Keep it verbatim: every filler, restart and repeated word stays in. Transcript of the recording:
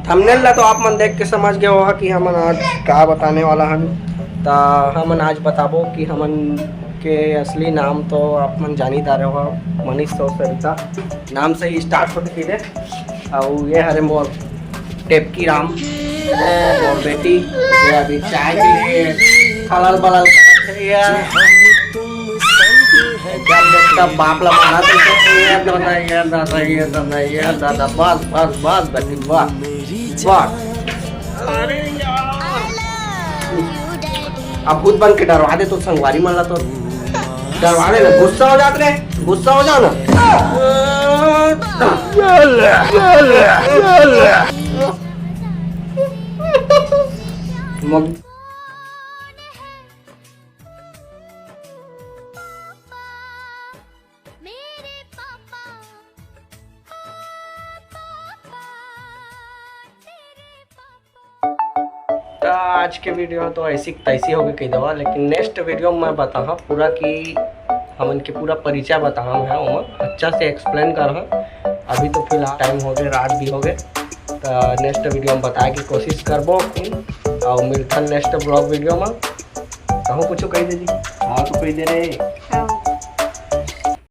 Thumbnail ला तो आप मन देख के समझ गए होगा कि हमन आज का बताने वाला हन। त हमन आज बताबो कि हमन के असली नाम तो आप मन जानी डारे हो, मनीष और सरिता। नाम से ही स्टार्ट होथे सीधे। अउ ये हरे मोर टेपकी राम, मोर बेटी, ये अभी चाय पी के खलल बलल करत हे ये। जब देखता बाप ला मारा तो ये दादा, ये दादा, ये दादा, ये दादा, बस, बस, बस, बेटी, बस, बस। अरे यार, अब भूत बन के डरवा दे तो संगवारी मन ला तो डरवा दे ना, गुस्सा हो जात रे, गुस्सा हो जाओ ना। मग मेरे पापा, पापा, तेरे पापा। त आज के वीडियो तो ऐसी तैसी होके कह दवा, लेकिन नेक्स्ट वीडियो में बताहा पूरा कि हमन के पूरा परिचय बताहा मैं ओमा अच्छा से एक्सप्लेन करहा। अभी तो फिलहाल टाइम हो गए, रात भी हो गए, त नेक्स्ट वीडियो में बताए के कोशिश करबो। और मिलता नेक्स्ट ब्लॉग वीडियो में। कहूँ कुछ कह दे जी। हाँ तो कह दे रे।